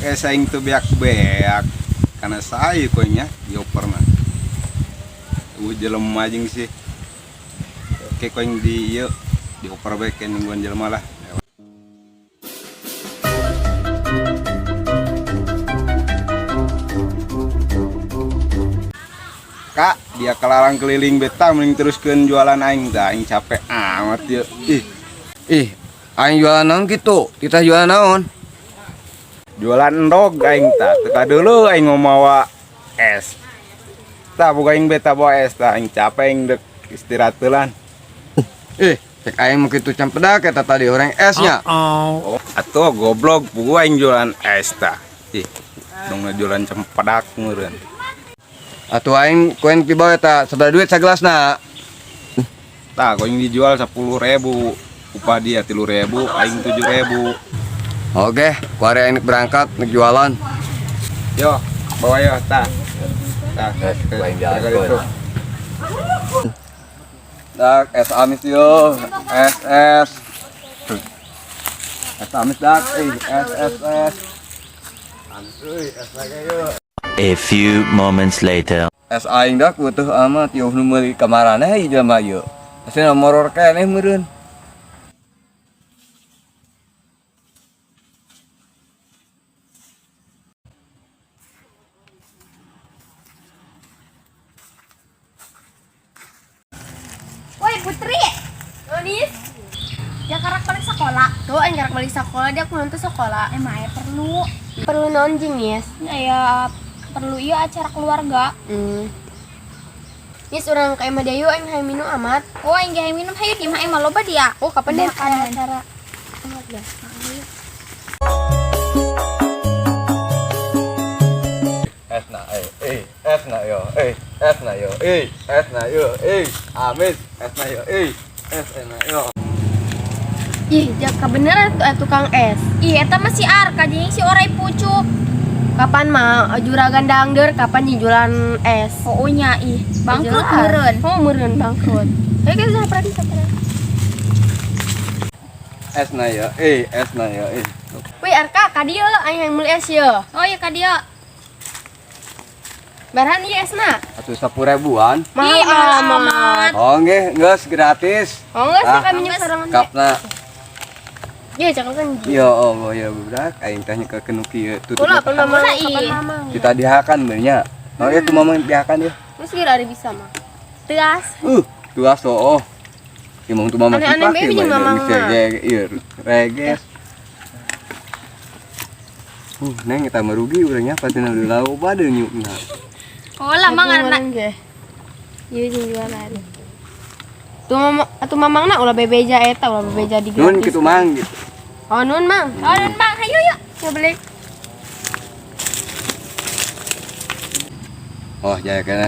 Es aing teu beak-beak karena sayu konya dioper mah. Jelema jeung sih. Oke koing di ieu dioper bae ke nungguan jelema lah. Kak, dia kelarang keliling beta mending teruskeun jualan aing dah aing capek amat yeuh. Ih, Ih, aing jualan naon kitu? Kita jualan naon? Jualan endog aing tah. Teu kadeuleu aing mawa es. Tah boga aing beta bawa es tah aing capek aing dek istirahat teulan. Ih, cek aing mah kitu cempedak eta tadi orang esnya. Oh, atuh goblok pugu aing jualan es tah. Ih, dong jualan cempedak meureun. Atuh aing koen tiba eta sabaraha duit sagelasna? Tah koing dijual 10.000, upah dia 3.000, aing 7.000. Oke, kuari aing berangkat nek jualan. Yo, bawa yo tah. Tah, aing ke jalan. itu. Dak, es amis yo. Es es. Es amis dak, ih, es es es. Amis euy, es lagi yo. A few moments later. Es aing dak butuh amat yo nu meuli kamarana ieu jelema ieu. Asina moror keneh meureun. Woi Putri, Nonis, ya karak balik sekolah. Tuh, aing karak balik sekolah, dia aku nonton sekolah. Emang ya perlu, Perlu naon jeung, Nis? ya perlu iya acara keluarga. Nis urang ka imah Dayu aing hayang minum amat. Oh, aing ge minum hayu di mah aing mah loba dia. Oh, kapan deh Ada acara. Es na eh es na yo es na yo es na yo amis es na yo es na yo. Ih, jaka beneran tuh tukang es. Ih, eta mah si Arka jeung si Orai Pucuk. Kapan mah juragan dangder kapan jeung jualan es? Oh nya ih, bangkrut Jelas. meureun. Oh, meureun bangkrut. Ayo kita samperin samperin. Es na yo es na yo. Wih, Arka, ka dieu aing hayang meuli es ye. Oh iya ka dieu. Barahan ieu esna. Atuh 10 ribuan. Mahal Ih, mahal amat. amat. Oh nggih, geus gratis. Oh, geus Ah. kami nyuk sorangan. Kapna. Iya, cakep kan. Yo Allah ya budak aing teh nyekel nu kieu tutup. Kula kapan mamang, Kula, kapan ih. mamang. Kita dihakan beurnya. Oh ya tu mamang dihakan ya. Terus kira ada bisa mah. Tegas. Tuas oh. Imong tu mamang Aneh-aneh bae jeung mamang mah. Ieu reges. Neng kita merugi urangnya pasti udah lau bade nyukna. Oh, lama ngaranna. Iya jeung jualan. Tuh mama atuh mamangna ulah bebeja eta ulah bebeja di Nun gratis. kitu mang gitu. Oh, nun mang. Oh, nun Bang, hayu yuk. Ya beli. Oh, jaya kene.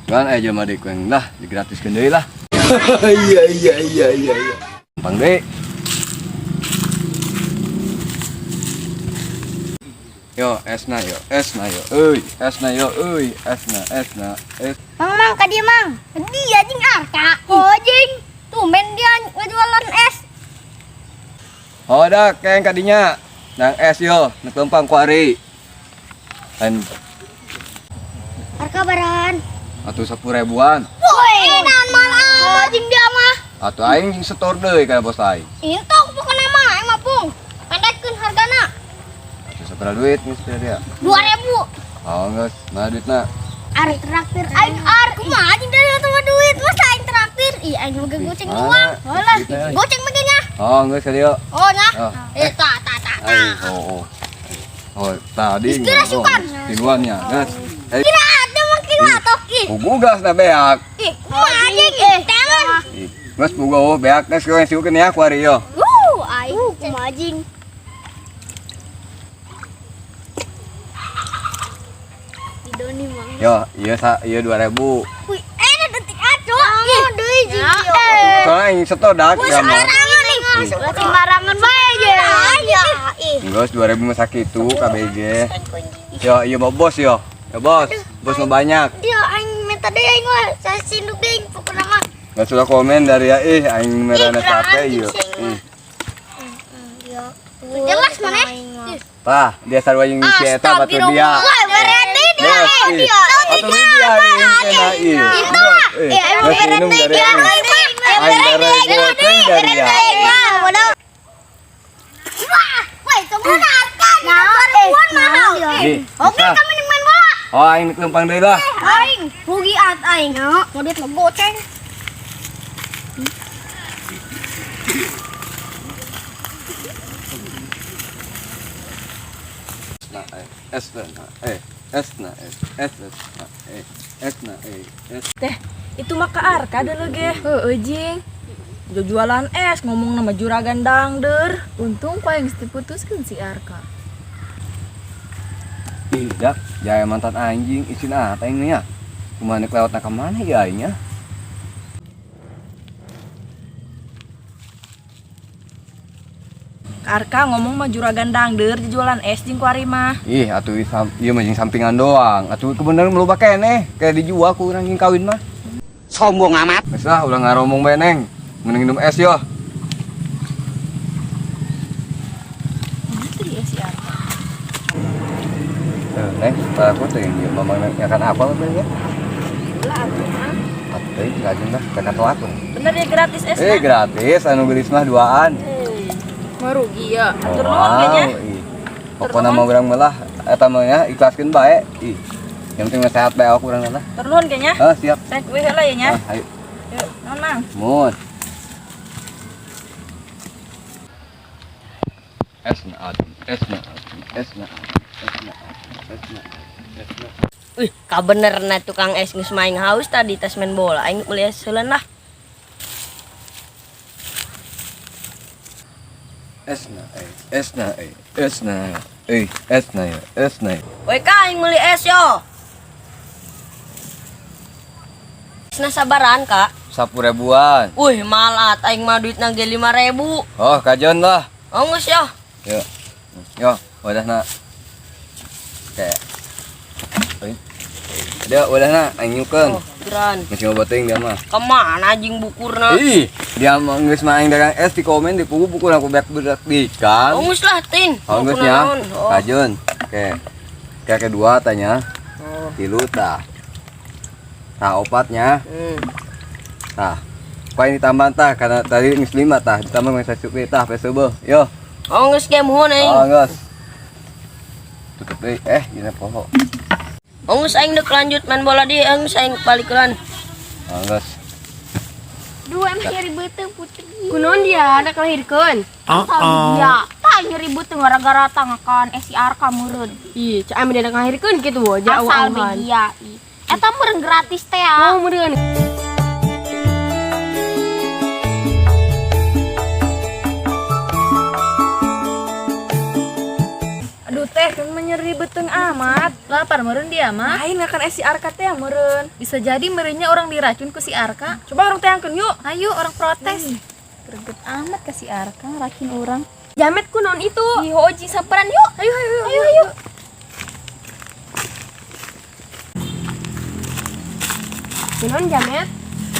Cuman jelema deui kueng lah digratiskeun deui lah. Iya iya iya iya iya. Gampang deui. Yo, esna yo, esna yo, euy, esna yo, euy, esna, esna, es. Mang mang ka dieu mang. Dia jeung Arka. Oh jeung tumben dia ngajualan es. Oh, dah, keng kadinya. Nang es yo, nek lempang ku ari. Lain Arka barahan. atuh 10 ribuan. Woi, naon mahal amat jeung dia mah. Atuh aing jeung setor deui kana bos aing. Entok pokona mah aing mah pung. Pendekkeun hargana. Atuh sabaraha duit geus dia? 2000. Oh, geus, mana duitna? Ar traktir aing ar. Kumaha jeung dari eta mah duit? Masa aing traktir? Ih, aing mah goceng Mana? doang. Halah, Duitna, euy. goceng mah nya. Oh, geus ka dieu. Oh nya. Oh. Eh, ta ta ta ta. Aing, oh, oh. Oh, tadi Geus kira sukan. Tiluannya, geus. Eh, Kira ada mah kira tok ih. pugu gas na beak. Ih, kumaha jeung ih, tangan. Ih, geus pugu oh, beak geus kowe siukeun ya ku ari yo. Wuh, aing kumaha jeung. Didoni mang. Yo, ieu sa ieu 2000. Wih, detik atuh. Ih, deui jeung ieu. Soalnya aing setor dak Wih, ya mah. sembarangan nih. Sembarangan bae je. Ih. Geus 2000 mah sakitu KBG. Yo, ieu mah bos yo. Ya bos, bos mah banyak. Dia aing minta deui aing mah, saya sinduk deui pokona mah. Nggak sudah komen dari ya ih aing merana Ih, kurang capek anjing ieu. sih, aing mah. Ih, Jelas mana? Tah, dia sarua jeung si eta batur dia. Wah, berarti dia. Yes, ih. Atuh dia aing kena ih. Itu mah. Ya, emang Geus minum berarti dari dia. aing. Aing bare goceng dari dia. Wah, wah, itu mana harga? Nah, mahal. Ih, Oke, bisa. kami main bola. Oh, aing lempang deui lah. Aing, rugi at aing. Mau duit mah goceng. Na eh S na eh S na eh S na eh S na eh S. Teh, itu mah ka Arka dulu ge. Heeh, jeung. Jualan es ngomong nama juragan dangder. Untung ku aing geus diputuskeun si Arka. Ih, dak, jaya mantan anjing isin ah aing nya. Kumaha nek lewat ka mana ya aing nya? Ka Arka ngomong mah juragan dangder jualan es jeung ku ari mah. Ih, atuh ieu mah jeung sampingan doang. Atuh kebeneran loba keneh, kayak dijual ku urang jeung kawin mah. Sombong amat. Geus lah, ulah ngaromong bae neng. Mending minum es yo. Gitu ya si Arka. Eh, neng, aku tuh yang mamang nyakan apa lah ya? Lah atuh mah. Atuh rajin lah, kakak telat. Bener ya gratis es. Eh, gratis anu geulis mah duaan. Merugi ya. Atur nuhun kayaknya. ih. Pokokna mah urang mah lah eta mah nya ikhlaskeun bae. Ih. Yang penting mah sehat bae aku urang lah. Atur nuhun kayaknya. Ah, siap. Saya kue heula ya nya. Ah, ayo. Yuk, nuhun Mang. Mun. S na adem, S na adem, S na adem, S na adem, S na adem, S na. Wih, kabenerna tukang es geus maing haus tadi tas main bola. Aing beli es heuleun lah. S na e, S na e, S na e, S na e, S na e. Woi ka, aing meuli es yo. Esna sabaran, Kak. 10 ribuan. Wih, malat aing mah duitna ge 5.000. Oh, kajon lah. Oh, geus yo. Yo. Yo, udah nak. Kayak. Oi. Dia udah nak aing nyukeun. Oh, geran. Masih ngobating dia mah. Kemana anjing bukurna? Ih, dia mah geus mah aing dagang es di komen di pugu buku aku beak berak di kan. Oh, geus lah, Tin. Oh, geus Bukurna nya. naon? Oh. Kajun. Oke. Kayak kedua tanya. Oh. Tilu tah. Tah opatnya. Tah. Apa ini tambahan tah karena tadi geus lima tah ditambah geus sasup tah peseubeuh. Yo. Oh, geus ge muhun aing. Oh, geus. Tutup deui. Eh, dina poho. Oh, geus aing deuk lanjut main bola di, geus aing balikeun. Oh, geus. Dua emang nyeri beuteung putri. Kunaon dia anak lahirkeun? Ya, tah nyeri beuteung gara-gara tangakan es si Arka meureun. Ih, cak ame dia anak lahirkeun kitu aja Asal media. Ih. Eta meureun gratis teh ya. Oh, meureun. Aduh teh, kan nyeri beuteung amat. Lapar meureun dia mah. Lain ngakan es si Arka teh meureun. Bisa jadi meureunnya orang diracun ku si Arka. Coba orang teangkeun yuk. Ayo orang protes. Greget amat ke si Arka racun orang. Jamet kunaon itu? Ih, hoji samperan yuk. Ayo ayo ayo ayo. Kunaon jamet?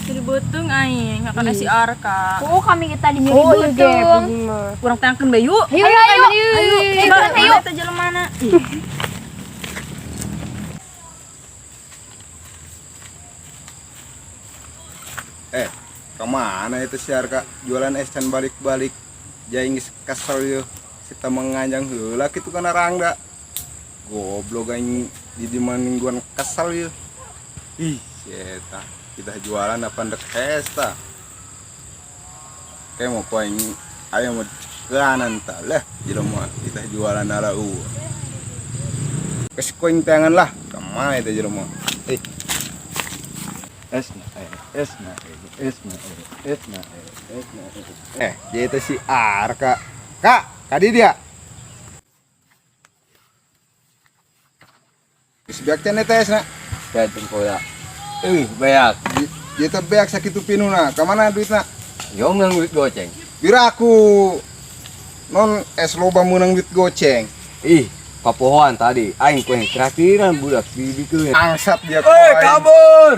Nyeri beuteung aing ngakan es si Arka. Oh, kami kita di nyeri Oh, iya ge, beuteung. pusing mah. Urang teangkeun bae yuk. Ayo ayo ayo. Ayo Coba ayo. eta jelema mana. Eh, kemana itu si Arka? Jualan es can balik-balik. Jaing geus kesel yo. Si menganjang heula kitu kana rangda. Goblok aing di di mingguan kesel yo. Ih, si eta. Kita jualan apa ndek hesta. Kayak mau ku aing ayo mau kanan ta lah jelema kita jualan ala u. Kes ku aing tangan lah. Kemana itu jelema? Eh, S na e, S na e, S na e, S na e, S na e. eh, dia itu si Arka. Kak, kadi dia. Geus beak teh tes na. Kayak tengkorak. Eh, beak. Dia teh beak sakitu pinuna. Ka mana duitna? Yo menang duit goceng. Biraku non es loba meunang duit goceng. Ih, papohoan tadi. Aing ku yang traktiran budak dibikeun. Angsat dia ku Eh, aing. kabur.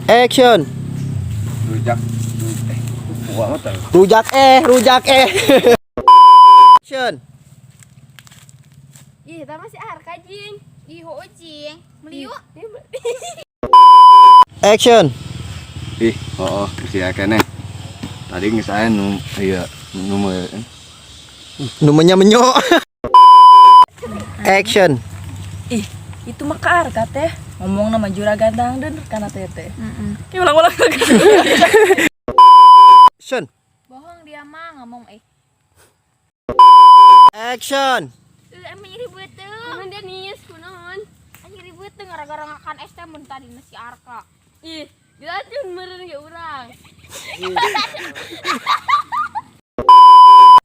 Action. Wah, mah tah. Rujak eh, rujak eh. Action. Ih, eta mah si Arka jing. Ih, heueuh jing. Meuli yuk. Action. Ih, oh, si keneh. Tadi geus aya nu ieu nu meureun. Nu menya menyo. Action. Ih, itu mah ka Arka teh. Ngomong nama juragan dangdut kana teteh. Heeh. Ulang-ulang. Action. Bohong dia mah ngomong eh. Action. Eh, emang nyeri beuteung. Kunaon dia nis, kunaon? Nyeri beuteung gara-gara ngakan es teh mun tadi si Arka. Ih, diracun meureun ge urang.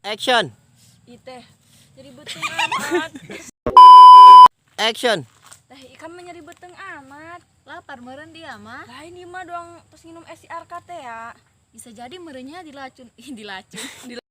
Action. Ih teh, nyeri beuteung amat. Action. Teh, ikan mah nyeri beuteung amat. Lapar meureun dia mah. Lain ieu mah doang terus minum es si Arka teh ya. Bisa jadi meureunnya dilacun. Ih, dilacun.